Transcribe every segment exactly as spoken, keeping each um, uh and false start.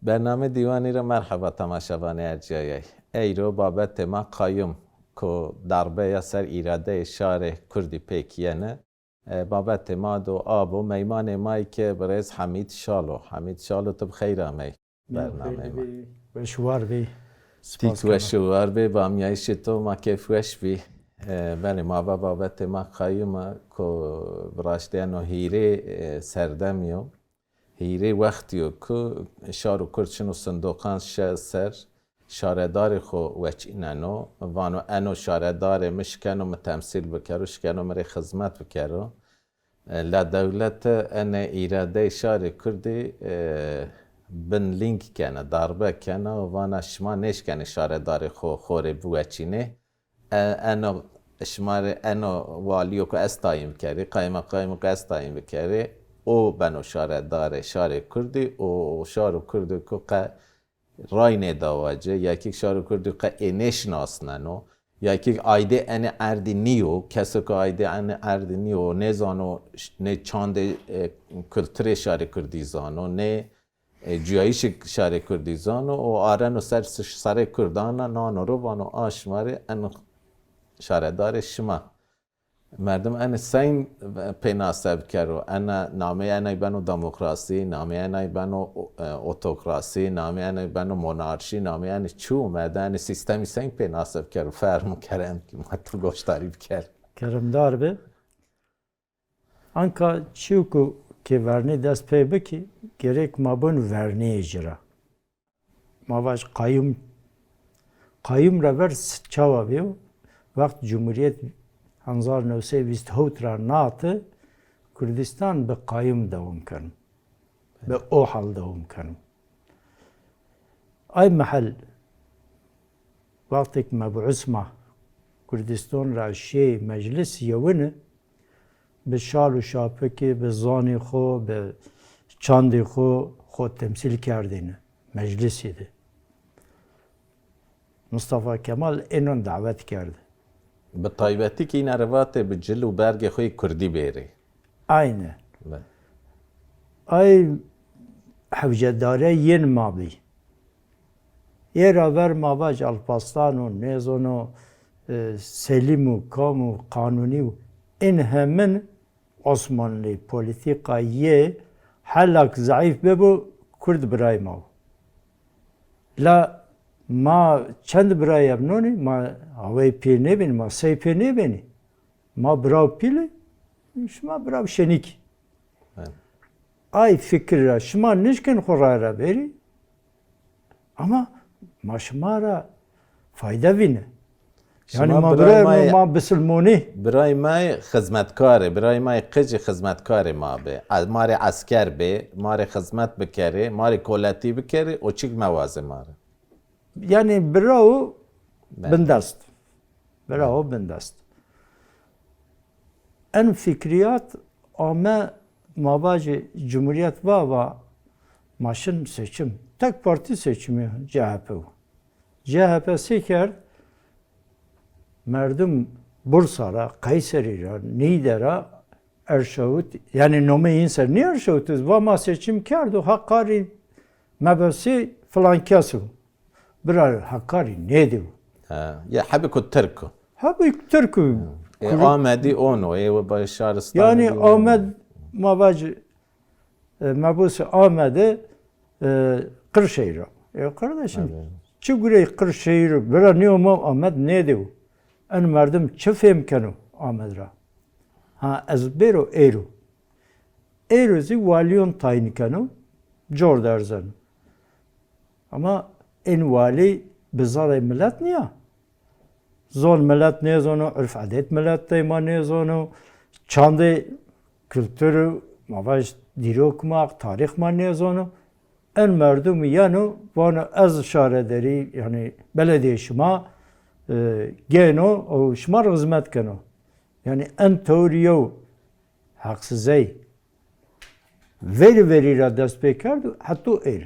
Bername Dîwanî ra merheba temaşevanê ercîyayey. Eyro babetê ma qayûm ku darbeya ser îradeyê şarê kurdî pêk yenê. E, babetê ma do a bo, meymanê ma yê ke birêz Hemîd Şal o. Hemîd Şal o, ti bi xeyr amey bernameyê ma. Weş û war bî. Tîk weş û war bê, bamyayîşê to ma kêfweş bî. E, belê, ma va babetê ma qayûm a ku bi raştî eno hîrê, e, serdemî yo. Hîrê wextî yo ku şar û kurd şino sindoqan şe-, ser, şaredarê xo weçîneno, vano eno şaredarê mi, şikeno mi temsîl bikero, şikeno mi rê xizmet bikero. E, la dewlete enê îradeyê şarê kurdî, e, bin lîng kena, darbe kena û vana şima nêşkenê şaredarê xo xo rê biweçînê. E, eno şima rê eno walîyo ku ez tayîn bikerî, qaymeqamî ku ez tayîn bikerî, o beno şaredarê şarê kurdî û şar û kurdî ku qe ray nêdawa ci, ya kî şar û kurdî qe ê nêşinasneno, ya kî aydê enê erdî nîyo, keso ku aydê enê erdî nîyo, nêzano ş-, nê çandê, e, kulturê şarê kurdî zano, nê e, cuyayîşê şarê kurdî zano û areno ser s-, serê kurdan a, nano ro vano a şima rê eno şaredarê şima. Merdim enê sey pênase bikero? Ena nameyê enay beno demokrasî, nameyê enay beno, e, otokrasî, nameyê enay beno monarşî, nameyê enê çi û merde enê sîstemî sey pênase bikero? Fermo kerem kî ma tu goşdarî biker. Keremdar bi. Anka çîyo ku ke vernî dest pê bikî, gerek ma bin vernîyê ci ra. Ma vaj qayûm, qayûm ra ver s-, çawa bîyo? Wext Cumhuriyet hezar new sey vîst hewt ra nati, Kurdistan bi qayûm dewam keno. Bi o hal dewam keno. Ay mehel, wextêk mebûs ma Kurdistan ra şîyê meclis yewini, bi şal û şapikî, bi zanî xo, bi çandî xo, xo temsîl kerdêne meclisî de. Mustafa Kemal ênon dawet kerde. Bi taybetî kî îna ra vatê bi cil û bergê xo yê kurdî bêrê. Ayne. Be. Ay hewcedare yên ma bî. Ê ra ver ma vaj Alparslan û nêzono, e, Selîm û kam û Qanûnî û în hemin Osmanlî polîtîka yê helak zeîf bibo, kurd birayê ma wo. La ma çend birayê ev nonî, ma awey pê nêbînî, ma sey pê nêbînî. Ma biraw pîl ê, şima biraw şenîk. Evet. Ay fikir ra şima nişkin xo raye ra bêrî. Ama ma şima ra fayde vîne. Yanî şima ma birayê ma yê, ma bisilmonî. Birayê ma yê xizmetkar ê, birayê ma yê qicî xizmetkarê ma bê. Ez, ma rê esker bê, ma rê xizmet bikerê, ma rê koletî bikerê, o çik mewazê ma rê. Yanî birawo bindest. Birawo bindest. En fikriyat ame, ma vajê Cumhuriyet va, va ma şin seçim. Tek partî seçimî C H P wo. C H P se kerd? Merdim Bursa ra, Kayserî ra, Nîde ra erşawit, yanî nomeyê în ser nêerşawit, va ma seçim kerdo, Hakkari mebesî filan kes o. Bira Hakkari nêdî. Ha, ya hebî ku Tirk o. Hebî Tirk o. E, Amedî on o, ê we ba şaristan. Yanî Amed, ma vaj, e, mebusê Amedî, e, Qirşehîr o. E, kardeşim, çi gurey Qirşehîr o, bira nêoma Amed nêdî. En merdim çi fêm keno Amed ra? Ha, ez bêro êro. Êro zî walîyon tayîn keno, cor derzeno. Ama ên walî bi zarê milet nîya. Zon milet nêzono, urf edet miletê ma nêzono, çandê kultur, ma vaj dîrok ma, tarîx ma nêzono. En merdimî yeno, vano ez şaredarî, yanî beledîyê şima, e, gêno û şima rê xizmet keno. Yanî en tewr yew heqsizey verî verî ra dest pê kerdo, heto êr.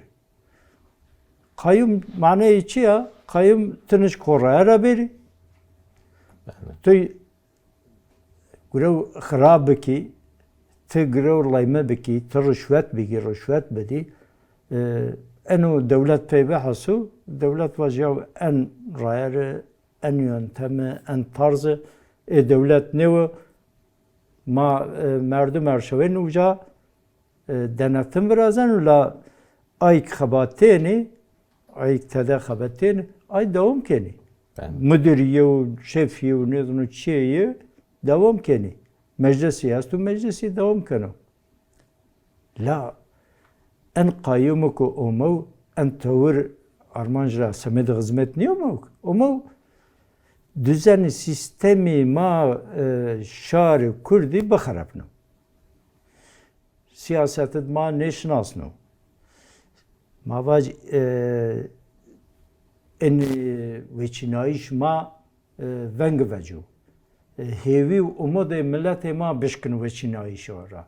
Qayûm maneyê çi ya? Qayûm ti nişk xo raye ra bêrî. Belê. Tu girew xira bikî, ti girew leyme bikî, ti rişwet bigî, rişwet bidî, e, Eno dewlet pey biheso, dewlet vajî ya en rayeri, en yöntemi, en tarzi, ê dewlet nêwo, ma, e, merdum erşawên uca, e, denetim virazeno la ayk xebatênî, ayk tede xebatênî, ay dewam kenî. Ben. Mudirîye û şefîye û nêzano çiyê yê dewam kenî. Meclisî esto, meclisî dewam keno. La en qayûmik û omew, en tewir armanc ra semedê xizmet nîyomew. Omew duzeni sîstemî ma, e, şarê kurdî bixerepno. Siyasetid ma nêşinasno. Ma vac, e, en, e, weçînayîş ma, e, veng veco. E, hêvî û umudê miletê ma bişkin weçînayîşo ra.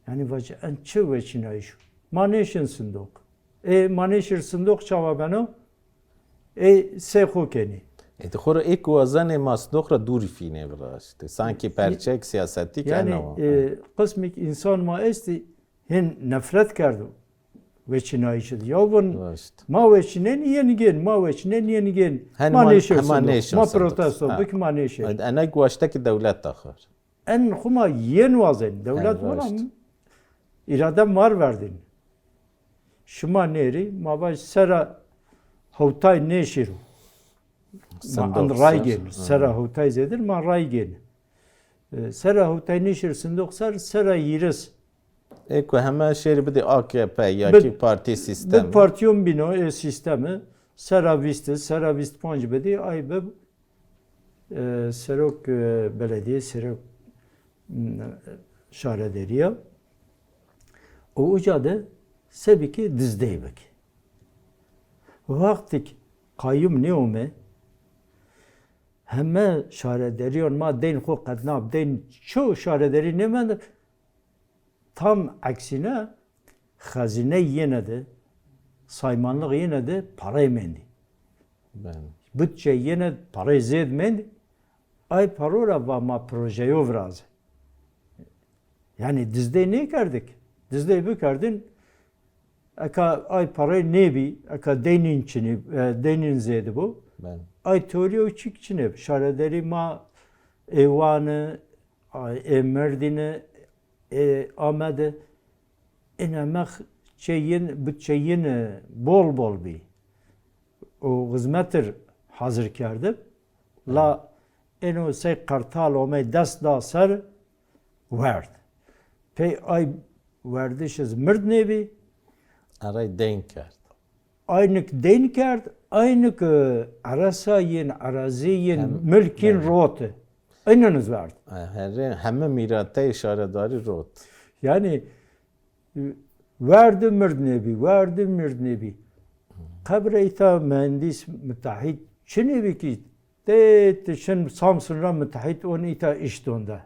Yanî vac, en çi weçînayîş o? Ma nêşin sindoq. Ê, ma nêşir sindoq çawa beno? Ê, sey xo kenî. Ê, ti xo ra êk wazenê ma sindoq ra dûrî fînê viraştê. Sankî perçek siyasetî keno. Yanî, e, qismîk însan ma estî, hên nefret kerdo weçînayîşî de. Ya vun, ma weçînenî yenî gên, ma weçînenî yenî gên. Ma nêşir sindoq. Ma protesto bik, ma nêşir. Enek waştekî dewlet daxir. En xwu ma yên wazenî. Dewlet vana îrade mar verdîn. Şima nêrî, ma vaj sera hewtay nêşîro. Ma en ray gênî. Sera hewtay zêdir ma ray gênî. E, sera hewtay nêşîr sindoq ser, sera hîris. Ê ku heme şêrî bidî A K P ya kî partî sîstem. Bi partîyon bîno ê sîstemi, sera vîst, sera vîst panc bidî, ay bi e, serok, e, beledîye, serok, m, şaredarîya. Û uca de sebîkê dizdeyî bikî. Wextêk qayûm nêome, heme şaredarîyan ma deyn xo qednab, deyn ço şaredarî nêmend, tam eksîne xezîne yene de, saymanlix yene de parey mendî. Belê. Budçe yene parey zêd mendî. Ay paro ra va ma projeyo virazê. Yanî dizdey nêkerdik. Dizdey bikerdin, eka ay parey nêbî, eka deynîn çinî, e, deynîn zêd bo. Belê. Ay teorî û çîk çinê bi. Şaredarî ma ê Wanî, ay, ê Mêrdînî, ê Amedî, ên heme çê yin, budçe yin bol bol bî. Û xizmetir hazir kerdib. La êno sey qertal omey dest da ser werd. Pey ay werdiş iz mird nêbî. Erey deyn kerd. Aynik deyn kerd, aynik, e, eresa yin, erazî yin, milk yin roti. Ênin iz werd. E, herê heme mîratey şaredarî rot. Yanî, e, werdi mird nêbî, werdi mird nêbî. Qebre îta muhendîs mutehît çinê bî kî, tê ti şin Samsun ra mutehît on îta îş donde.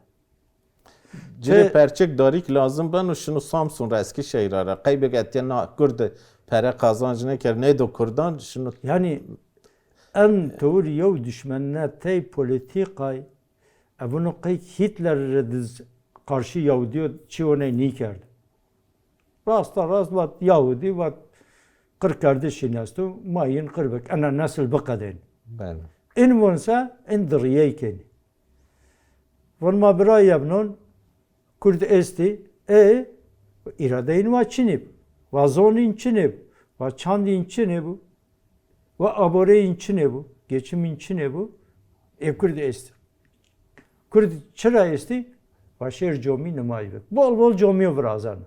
Ci rê perçek darîk lazim beno, şino Samsun ra, Eskişehîra ra. Qey bik etya na kurd pere qazanc nêker, nêdo kurdan, şino. Yanî en tewir yew dişmenetey polîtîkay, e, vûno qey Hîtler rê diz qarşî Yahudîyo çî oney nîkerd. Rasta rast vat Yahudî, vat qir kerdişîn esto, ma yin qir bik, ena nesil biqedên. Belê. În vûn se, în diriyey kenî. Vûn ma birayê yebnon, kurd estî, e, îradeyîn wa çinî bi, wa zonîn çinî bi, wa çandîn çinî bi, wa aboreyîn çinî bi, geçimîn çinî bi, ê kurd estî. Kurd çira estî? Wa şêr comî nimay bi. Bol bol comîyo virazeno.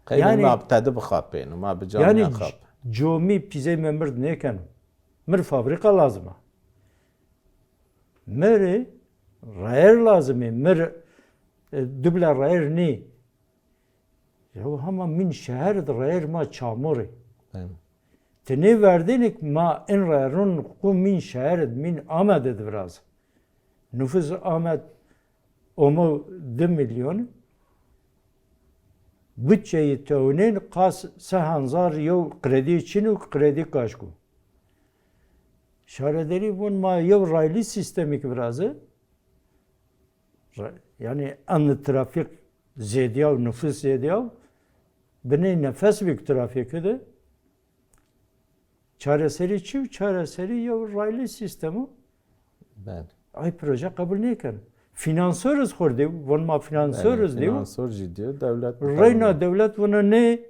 Qey yanî, ma bi tedi bixapêno, ma bi cam yanî nexap. Comî pîzey mi mird nêkeno. Mi rê fabrîka lazim a. Mi rê rayer lazim ê. Mi rê, e, duble rayer nî. Ya hema mîn şeher de rayer ma çamur ê. Belê. Ti nê verdênik ma in rayeron xu mîn şeher de, mîn Amed de viraz. Nufus Amed omo di milyon. Budçeyî tewnên qas se hezar yew kredî çin û kredî kaşk o. Şaredarî vûn ma yew raylı sîstemîk viraze. Ra-, yanî en trafîk zêdîyaw, nufus zêdîyaw, Binê nefes bik trafîkî de çareserî çi yo? Çareserî yew raylı sîstem o. Belê. Ay proje qebul nêkeno. Fînansor iz xo rê dîyo, von ma fînansor iz dîyo. Fînansor jî dîyo, dewlet. Reyna dewlet vona nê,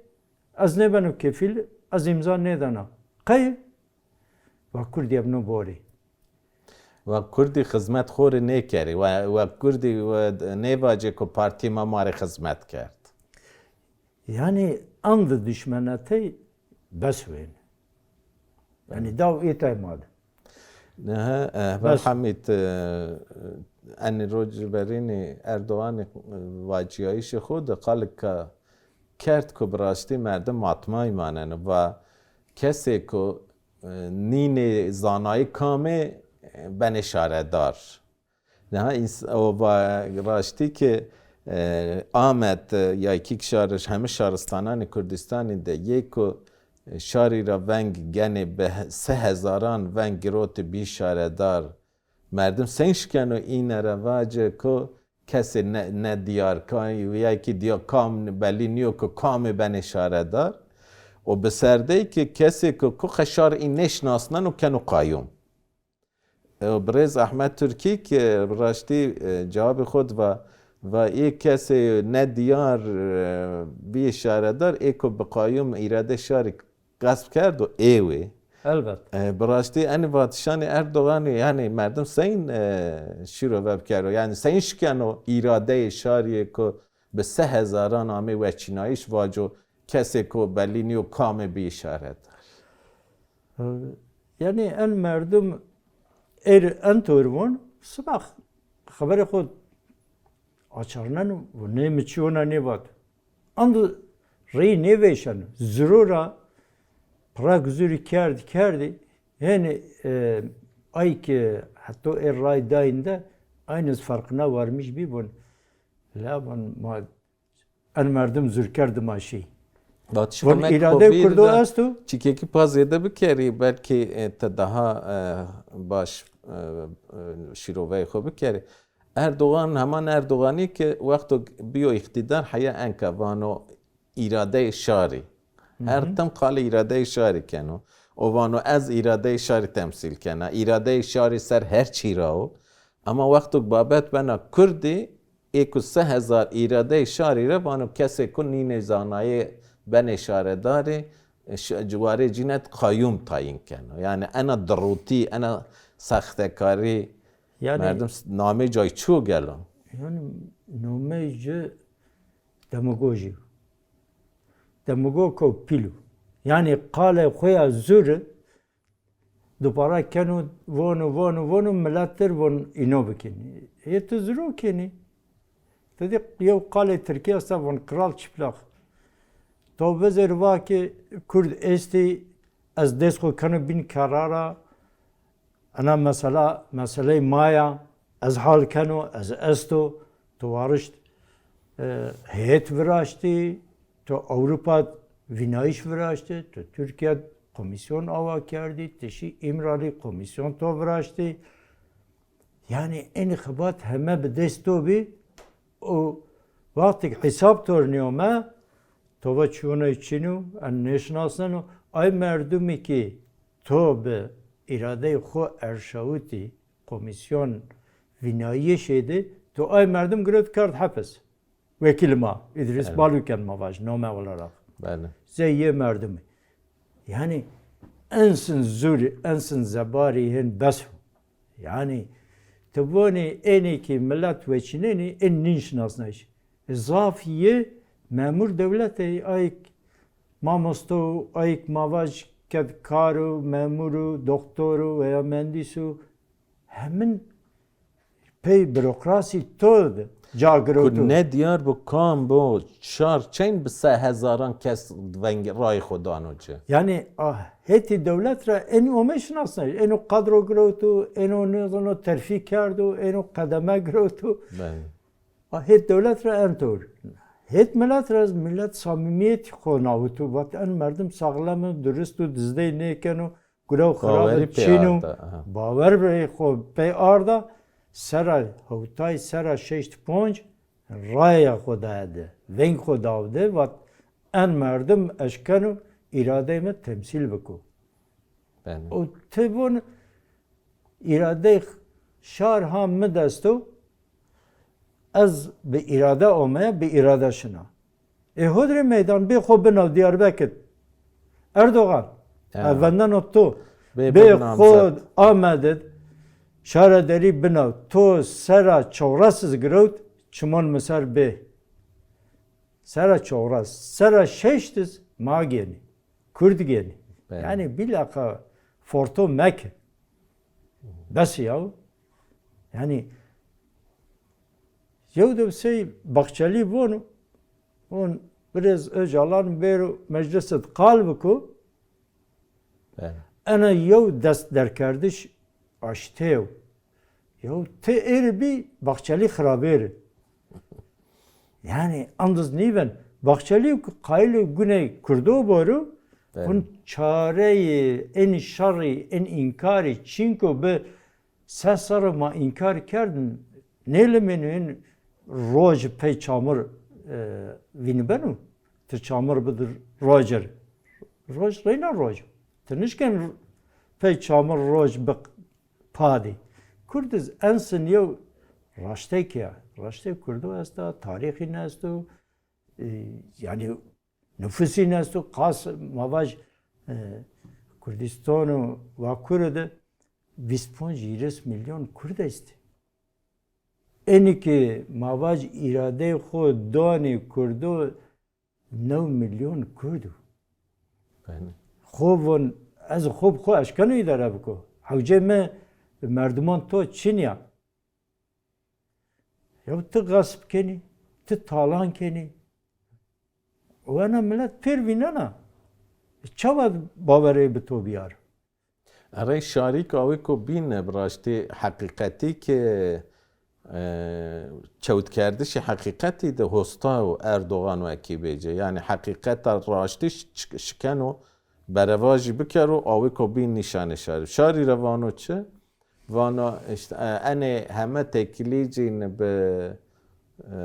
ez nêbeno kefîl, ez îmza nêdana. Qey? Wa kurdî eb no borî. Wa kurdî xizmet xo rê nêkerî. Wa, wa kurdî wa nêvacê ku partî ma ma rê xizmet kerd. Yanî and dişmenetey bes wên. Yanî daw ê tay ma de. Nehe, Ehber Hamîd, e, enî roj verînî Erdoganî, e, vacîyayîşê xo de qalik ka kerd ku bi raştî merdim matmay maneno. Va kesê ku, e, nînê zanayî kam ê, e, benê şaredar. Niha ins-, o va raştî ki, e, Amed, e, ya kî şar, hemi şaristananê Kurdistanî de yê ku, e, şarî ra veng genê bi he-, se hezaran veng girotî bî şaredar. Merdim sey şikeno îne ra vace ku kesê ne, ne diyar ka, ya kî diya kam belî nîyo ku kamê benê şaredar. O bi serdey ki kesê ku ku qe şar î nêşinasneno keno qayûm. E, Birêz Ehmed Turkî ki bi raştî, e, cewabê xo di va, va ê kesê nediyar, e, bîyê şaredar, ê ku bi qayûm îradê şarî qesb kerdo, ê wê. Elbet. E, bi raştî enî vatişanê Erdoganî, yanî merdim seyn, e, şîrove bikero. Yanî seyn şikeno îradeyê şarî yê ku bi se hezaran amê weçînayîş vaco kesê ku belî nîyo kamê bî îşaret. Yanî en merdim êr en tor von, sibax xeberê xo açarneno, nê mi çi wina nêvat. Ando rey nêveyşeno. Ziro ra pirak zurî kerdî, kerdî. Hênî, e, ay ki heto ê ray dayîn de aynî farkına varmış bî von. La von ma en merdim zur kerd ma şî. Von îrade kurdo esto. Çîkekî pa zêde bikerî, belkî, e, ti daha, e, baş, e, e, şîroveyê xo bikerî. Erdogan, heman Erdoganî ki wexto bîyo îqtîdar heya enka vano îradeyê şarî. Her tim qalê îradeyê şarî keno. O vano ez îradeyê şarî temsîl kena. Îradeyê şarî ser her çî ra o. Ema wexto babet bena kurdî, ê ku se hezar îradeyê şarî ra vano kesê ku nînê zanayê benê şaredarî, ş-, ciwarê cînet qayûm tayîn keno. Yanî ena dirûtî, ena sextekarî, yanî merdim s-, nameyê cayî çi yo gelo? Yanî nameyê ci demagojî yo. Demagog ko pîl o. Yanî qalê xo ya zûrî dubara keno, vono, vono, vono, milet dir von îno bikin. Ê ti ziro kenî. Ti dî yew qalê tirkî esta von kral çıplak. To vizêr va ki kurd estî, ez dest xo keno bîn kerara, ena mesela, meseleyê ma ya, ez hal keno, ez esto, to warişt, e, heyet viraştî, to Ewropa vînayîş viraştî, to Tirkîya komîsyon awa kerdî, ti şî Îmralî komîsyon to viraştî. Yanî enî xibat heme bi dest to bî û wextêk hesab to rê nêome, to va çi wina çin o, en nêşinasneno. Ay merdimî ki to bi îradeyê xo erşawitî komîsyon vînayîşê de, to ay merdim girot kerd hepis. Wekîlê ma, Îdrîs Balûken ma vaj, nome olarak. Belê. Zey yê merdimî. Yanî ensin zûrî, ensin zebarî hên bes o. Yanî ti vonî enî ki milet weçînenî, en nîşinasnayîş. Zaf yê memur dewlet ey, ayk mamosto, ayk ma vaj kedkar o, memur o, doktor o veya mendîs o. Hemin pey burokrasî to de ca giroto. Ku nediyar bo, kam bo, şar çeyn bi se hezaran kes veng rayê xo dano ci. Yanî, ah, hetî dewlet ra enî ome şinasnayîş. Eno kadro giroto, eno nêzano terfî kerdo, eno qedeme giroto. Belê. Ah, het dewlet ra en tewr. Het milet ra milet samîmîyetî xo nawito. Vat en merdim saxlem o, durist o, dizdey nêkeno. Gurew xirab çin o, bawer bi xo pey arda, sera hewtay, sera şeşt ponc raya xo daye de, veng xo daw de, vat en merdim eşkeno îradeyê mi temsîl biko. Belê. Û ti von îradeyê şar ha mi dest o, ez bi îrade ome, bi îrade şina. Ê hodrê meydan bê xo binaw Diyarbekir. Erdogan, ya, ez vendeno to, bê, bê xo namzet. Amed id, şare derî binaw, to sera çewres iz girewt, çimon mi ser bê. Sera çewres, sera şeşt iz ma gênî, Kurd gênî. Belê. Yanî bîlaqa forto meke. Bes yaw. Yanî yew de sey Bahçelî vonu, von birêz Ocalan bêro meclis id qal biko. Belê. Ena yew dest derkerdiş aşteyo. Yew ti êri bî, Bahçelî xirabêri. Yanî andiz nîven. Bahçelî ki qayilê guney Kurdo boro, belê, vun çareyê enî şerî, en înkarî, çînko bi se serre ma înkar kerdin, nêlimênî hin roj pey çamur, e, vînî beno. Ti çamur bidir rojer. Roj reyna roj. Ti nişken pey çamur roj bi padî. Kurd iz ensin yew raştey ke ya. Raştey Kurdo esta, tarîxîn esto. E, yanî nufusîn esto, qas ma vaj, e, Kurdîstano Vakurî de vîst ponc hîris milyon Kurd estî. Enî ki ma vaj îradeyê xo danî Kurdo, new milyon Kurd o. Belê. Xo von, ez xo bi xo eşkeno îdare biko. Hewcê mi merdiman to çin ya. Ya ti gasp kenî, ti talan kenî. Wena milet pêr vînena. Çawa bawerê bi to biyar? Erey şarî ke awêko bîne bi raştî heqîqetî ke, e, çewtkerdişî heqîqetî de hosta û Erdogan û ekîbê ci. Yanî heqîqeta raştî şi-, şikeno, berevajî bikero, awêko bîn nîşanê şarî. Şarî ra vano çi? Vano îşte, e, enê heme têkilîcîn bi, e,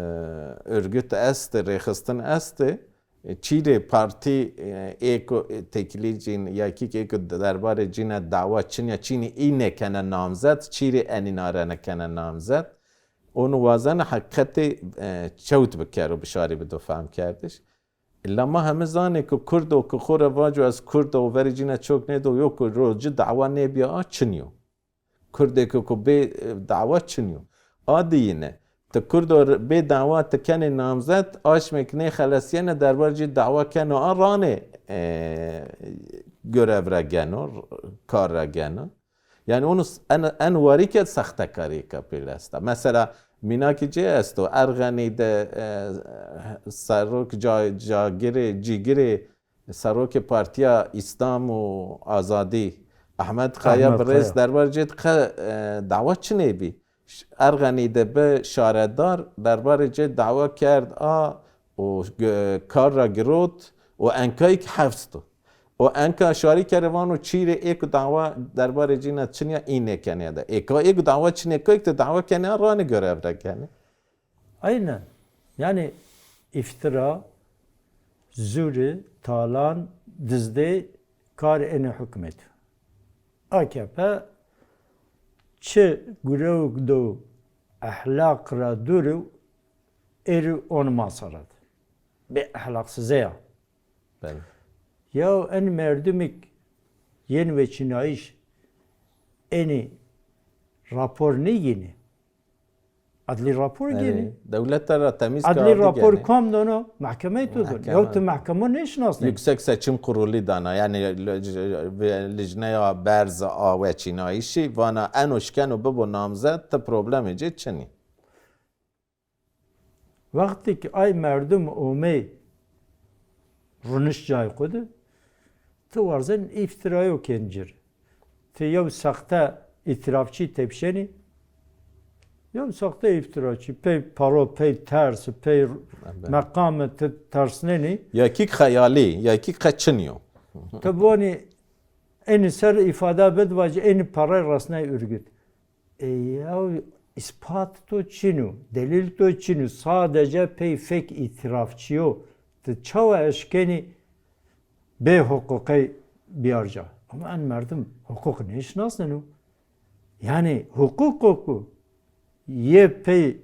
örgüt estê, rêxistin estê. E, çîrê partî, e, êko, e, têkilîcîn ya kî êko derbarê cîne dawa çin ya, çînî î nêkene namzet, çîrê enî nare nêkene namzet. Onu wazena heqîqetê, e, çewt bikero, bi şarî bido fehmkerdiş. Îlla ma heme zanê ke Kurdo ke xo ra vaco ez Kurd o, verê cîne çok nêdo, yo ke roci dawa nêbîya a çin yo. Kurdêko ku bê, e, dawa çin yo. A diyine, ti Kurdo r-, bê dawa ti kenê namzet, aşmê ki nêxelesîyene derbar cî dawa keno a ranê, e, görev ra geno, r-, kar ra geno. Yanî onu s-, en, en warî ke sextekarîyêka pêl esta. Mesela, mînakî cê esto, Erxenî de, e, serok ca-, cagirê, cîgirê Serokê Partîya Îslam û Azadî Ehmed Kaya, Ehmed birêz Kaya, derbarê cê de qe, e, dawa çinê bî. Ş-, Erxenî de bi şaredar, derbarê cê dawa kerd a û g-, kar ra girot û enkayî ki hefs do. Û enka şarî kerê vano çîrê ê ku dawa derbarê cîna çin ya, î nêkenê de. Ê ka ê ku dawa çinê, kayî ki ti dawa kenê a ranê görev ra kenê. Aynen. Yanî îftira, zûrî, talan, dizdê karê enê hukûmetî. A K P çi gurewk do ehlaq ra dûr o, êrî on masa ra de. Bê ehlaqsizê ya. Belê. Yaw en merdimî yên weçînayîş enî rapor nêgînî? Adlî rapor gênî. Dewlete ra temîz kağıdı gênî. Adlî rapor kam dano? Mehkemeyê to dano. Mehkeme. Yaw ti mehkemo nêşinasnê? Yüksek Seçim Kurulu dana. Yanî li-, licneya berz a weçînayîşî vana eno şikeno bibo namzet, ti problemê cê çinî. Wextê ki ay merdim omey runiş cayê xo de, ti warzen îftirayo kên ci rê. Ti yew sexte îtirafçî tepşenî, yew sexte îftiraçî, pey paro, pey ters, pey meqami ti tersnenî. Ya kî xeyalî, ya kî qe çin yo. Ti vonî enî ser îfade bid vacî, enî pare resnay örgüt. E, yaw îspat to çin o, delîl to çin o, sadece pey fek îtirafçîyo Ti çawa eşkenî bê huquqey biyar ca? Ama en merdim huquq nêşinasneno. Yanî huquqo ku yê pey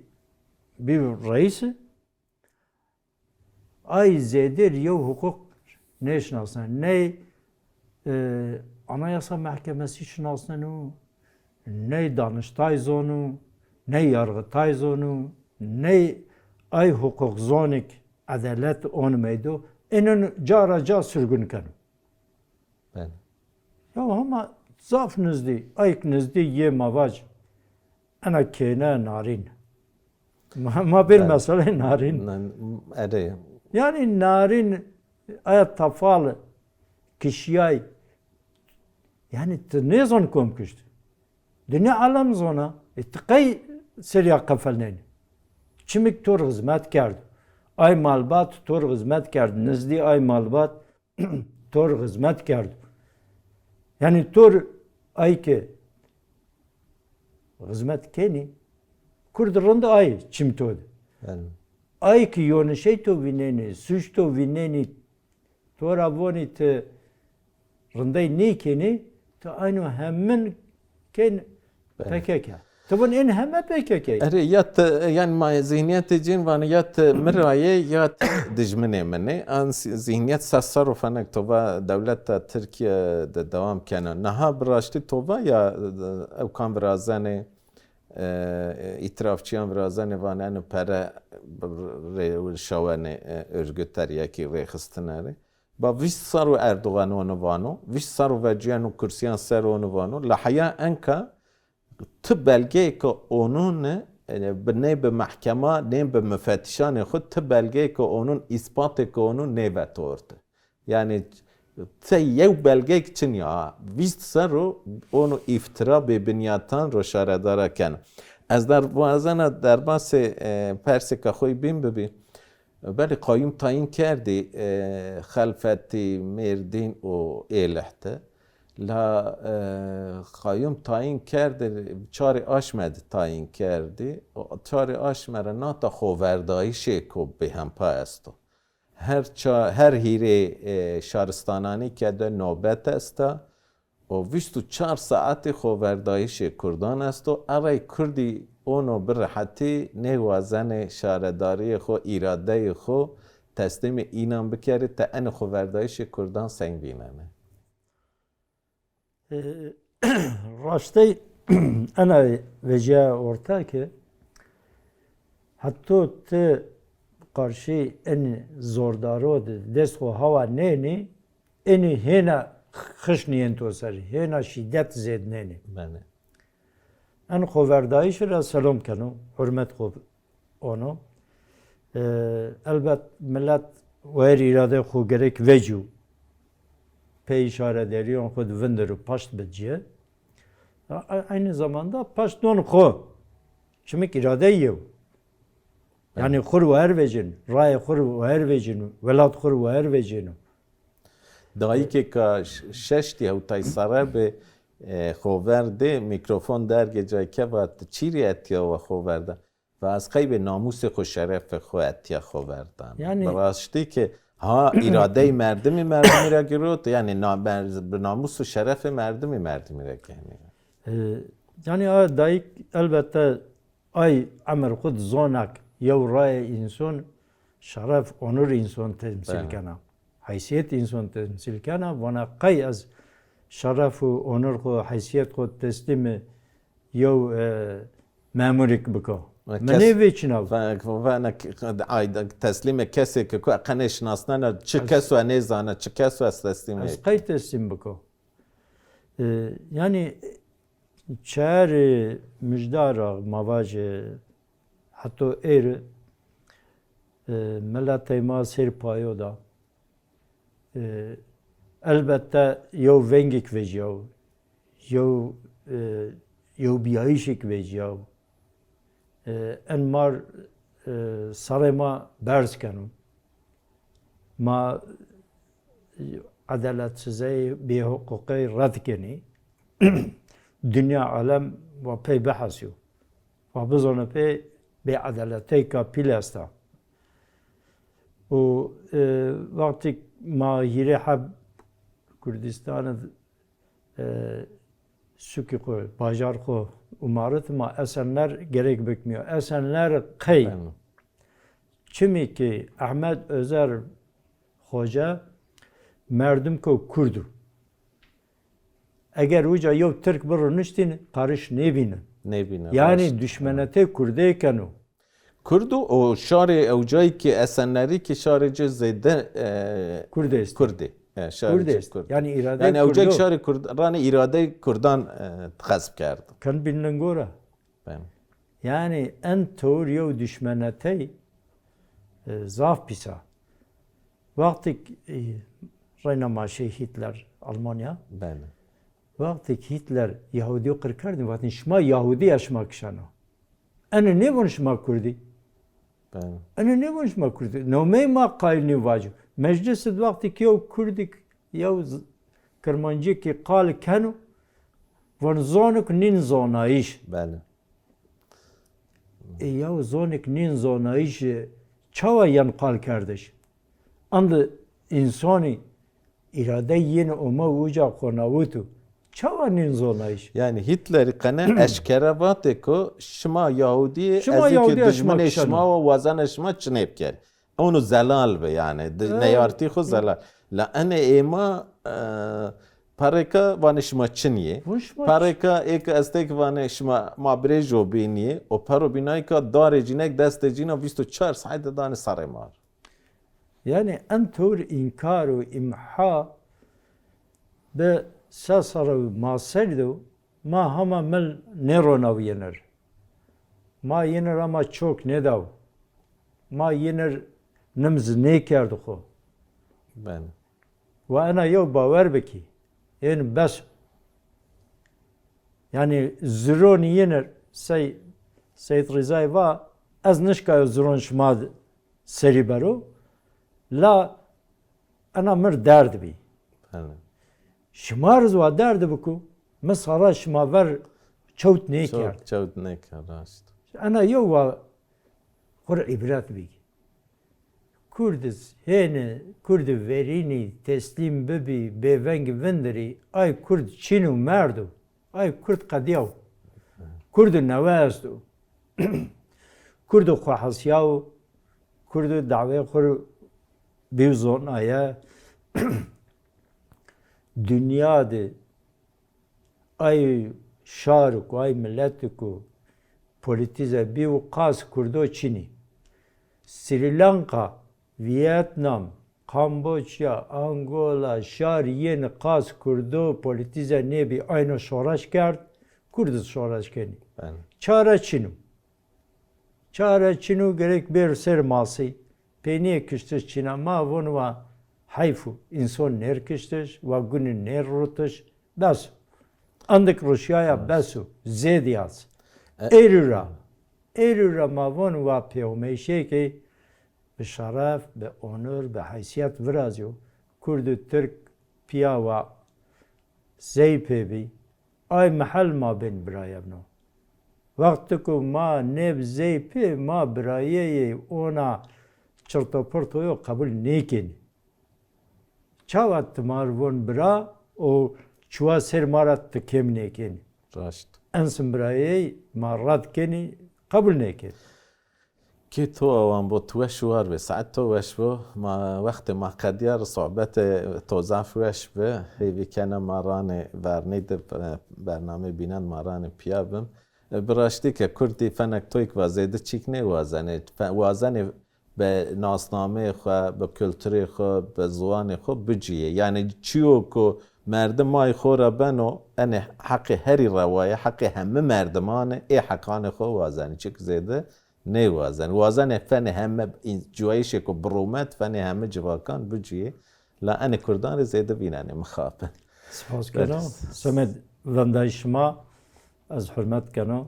bî reîsi, ay zêdêr yew huquq nêşinasneno. Ney, e, Anayasa Mehkemesi şinasneno, ney Danıştay zonu, ney Yargıtay zonu, ney ay huquq zonik edelet on meydo, ênon cara ca sürgün keno. Belê. Ya hema zaf nizdî, ayk nizdî yê ma vac. Ena kêne narîn. Ma, ma bir Belê. Meselê narîn. Nan-, erê. Yanî narîn aya tafal kişiyay. Yanî ti nêzon kom kişt. Dinya alem zona. E, ti qey serîya qefelnenî? Çimik to rê xizmet kerd. Ay malbat to rê xizmet kerd. Nizdî ay malbat to rê xizmet kerdo. Yanî to rê ay ke xizmet kenî, kurd rind ay çim to de. Belê. Ay ke yonişey to vînenî, suç to vînenî, to ra vonî ti rindey nêkenî, ti ayno hemin ken Belê. P K K. Ti vun ên heme P K K. Erê, ya ti, yanî ma zihniyetê cên vanê, ya ti mi ra yê, ya ti dijminê min ê. An si-, zihniyet se serr û fenek to va dewleta Tirkîye de dewam kena. Niha bi raştî to va ya, e, ewkan virazenê, e, îtirafçîyan virazenê vanê eno pere rê şawenê, e, örgüter ya kî rêxistine rê. Ba vîst serr û Erdogan onu vano, vîst serr û vecîyeno kursîyan ser onu vano. La heya enka ti belgeyêka onûn, e, bi, nê bi mehkema, nê bi mifetîşanê xwu, ti belgeyêka onûn, îspatêka onûn nêveto orte. Yanî ti yew belgeyêk çin ya. Vîst serr û onu îftira bêbinyatan ro şaredara keno. Ez der-, wazena derbasê, e, persêka xo yê bîn bibî. Belê qayûm tayîn kerdî, e, Xelfetî, Mêrdîn û Êlih de. La, e, qayûm tayîn kerdî, çarê aşme de tayîn kerdî. O çarê aşme ra nata xoverdayîşêko bêhempa esto. Her ça-, her hîrê, e, şaristananî ke de nobet esta. O vîst û çar saetî xoverdayîşê kurdan esto. Erey kurdî ono bi rehetî nêwazenê şaredarîyê xo, îradeyê xo teslîmê înan bikerê, ti enê xoverdayîşê kurdan seng vînenê? E, raştey ena vecîya orta ke heto ti qarşî enî zordaro de dest xo hawa nênî, enî hêna xişnî ên to ser, hêna şîdet zêdnenî. Belê. En xoverdayîşî ra selom keno, hurmet xo ono. E, elbet milet wayîr îradeyê xo gerek vecîyo. Pey şaredarîyan xo de vindiro, paşt bicîye. A-, a-, aynî zamanda paşt don xo. Çimik îrade yew. Yanî Evet. Xwu rê wayîr vecîno, rayê xwu rê wayîr vecîno, welat xwu rê wayîr vecîno. Dayîkêka ş-, şeştî hewtay serre bi, e, xover de mîkrofon dergê cay ke va ti çî rê etya wa xover da. Va ez qey bê namûsê xwu, şerefê xwu etya xover dan. Yanî Bi raştî ke ha îradeyê merdimî merdimî ra girot, yanî na-, mer-, bi namûs û şerefê merdimî merdimî ra kenî. E, yanî a dayîk elbette ay emir xwu di zonak yew rayê înson, şeref, onur înson temsîl Bele. Kena. Heysîyet înson temsîl kena. Vana qey ez şeref û onur xwu, heysîyet xwu teslîmî yew, e, memurîk biko. Ve Mi kes-, nêvêçîna. ve-, ve-, ne k-, ay, teslîmê kesêk ku qe nêşinasnena, çi Ez kes we nêzana, çi kes we ez teslîmê Ez qey teslîm biko? E, yanî Çarê mijda ra ma vajê heto êr, e, miletê ma sêr payo da. E, elbette yew vengêk vecîyaw, yew, e, yewbîyayîşêk vecîyaw. E, en mar, e, serê ma berz keno. Ma, e, edaletsizey, bêhuqûqey red kenî. Dinya alem wa pey bihesîyo. Wa bizano pê bêedaleteyka pîl esta. Û, e, wextêk ma hîrê heb Kurdîstanê, e, sukî xwu, bajar xwu umarit, ma Esenler gerek bikmîyo. Esenler qey? Çimî ki Ehmed Özer Xoce merdimko Kurd o. Eger uca yew Tirk biruniştîn, qariş nêbînin. Nêbînin, yanî raşt. Duşmenetê Kurdê keno. Kurd o, o şarê ewcayî ki Esenlerî ki şarê ci zêde, e, Kurd est. Kurdî. E, şarê Kurd ci est. Kurd. Yanî îradeyê Yanî ewcayî Kurdo. Şarê Kurd, ranê îradeyê Kurdan, e, xesp kerdo. Ken bîn lingora. Bem. Yanî en tewr yew duşmenetey, e, zaf pîsa. Wextêk, e, reyna ma şey Hitler Almanya. Bele. Wextêk Hitler Yahudî qir kerdin, vatin şima Yahudî ya şima kişeno. Ene nêvon şima Kurdî. Bele. Ene nêvon şima Kurdî. Nomey ma qayîl nî vaco. Meclis id wextêk yew Kurdîk, yew z-, Kirmancî ki qal keno, von zonik nîn zonayîş. Bele. E, yew zonik nîn zonayîş, e, çawa yen qal kerdiş? Andi însonî îradey yeni ome uca xo nawutu. Çawa nîn zonayîş? Yanî Hitlerî qene eşkere vatê ku şima Yahudî yê, Şima ez ê ki Yahudî ya şima dijminê kişeno. Şima wa wazena şima çinê bikerî. Onu zelal bi yanî. Di-, Evet. Neyartî xo zelal. La enê êma, e, perêka vanê şima çin yê. Vun şima Perêka ê ki estê ki vanê şima ma birêjo bînî yê. O pero bînayî ka darê cînek destê cîna vîst û çar saete danê serê ma. Yanî en tewr înkar û îmha bi se serre û ma serî de ma hema mil nêronaw yenir. Ma yenir ama çok nêdaw. Ma yenir nimz nêkerd xo. Bele. Wa ena yew bawer bikî. Ên bes. Yanî zironî yenir sey Seyîd Rîzayî va ez nişkayo ziron şima serî bero. La ena mir derd bî. Bele. Şima riz wa derd biku, mi sara şima ver çewt nêkerd. Çewt, çewt nêkerd, raşt. Ena yew wa xur îbret bî. Kurd iz hêni, Kurd verînî, teslîm bibî, bêveng vindirî, ay Kurd çin û merdo. Ay Kurd qedîyaw. Kurd newe esto. Kurd xo hesîyaw, Kurd dawê xo bîw zonaye. Dinya de ay şariku, ay miletiku politize bîw qas Kurdo çinî. Srî Lanka, Vîetnam, Kamboçya, Angola, şar yên qas Kurdo politize nêbî, ayno şoreş kerd, Kurd iz şoreş kenî. Bele. Çare çin o. Çare çin o, gerek bêro ser masî. Peynîye kiştiş çin a. Ma von wa heyf o. Înson nêr kiştiş, wa gunî nêr rutiş. Bes o. Endik ruşyaya bes o. Zêdî az. E- Êrî ra. Êrî ra ma von wa pêomeyşêkê bi şeref, bi onur, bi heysîyet virazîyo. Kurd û Tirk pîya wa zey pê bî. Ay mehel ma bên birayevno. Wextêko ma nêb zey pê, ma birayeyê ona çirtopirtoyo qebul nêkenî. Çawa ti ma ri von bira û çuwa ser ma ra ti kêm nêkenî? Raşt. Ensin birayey ma red kenî, qebul nêkenî. Kê to awan bo, tu weş û war bê. Saet to weş bo. Ma wextê ma qedîya ri sohbetê to zaf weş bi. Hêvî kena ma ranê vernî de, e, bernameyê bînan ma ranê pîya bim. E, bi raştî ke kurdî fenek toyk va zêde çîk nêwazenê. Fe-, wazenê bi nasnameyê xwu, bi kulturê xwu, bi ziwanê xwu bicîyê. Yanî çîyo ku merdim ay xo ra beno, enê heqê herî rewa yê, heqê heme merdiman ê, ê heqanê xwu wazenê. Çik zêde nêwazenê. Wazenê fenê heme în-, cuwayîşêko bi rûmet fenê heme civakan bicîyê. La enê kurdan rê zêde vînenê, mixabin. Spas keno. Semed vendayîş şima, ez hurmet keno.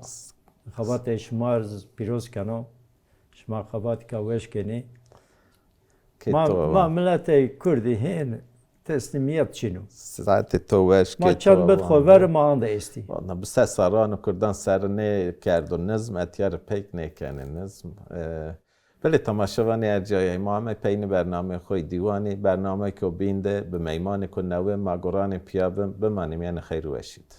Xebatê şima ez pîroz keno. Şima xebatêka weş kenî. Kê Ma, to ma wa. Miletê kurdî hên teslîmîyet çin o. Saetê to weş, Ma kê çend to bid wa xo ver ma anda estî. Valla bi se serran û kurdan ser nêkerdo nizm, etya ri peyk nêkenê nizm. E, Belê temaşevanê ercayayî, ma ame peynî bernameyê xo yê dîwanî, bernameyêko bîn de bi meymanêko newe ma goranê pîya bin, bimanê mîyanê xeyr û weşî de.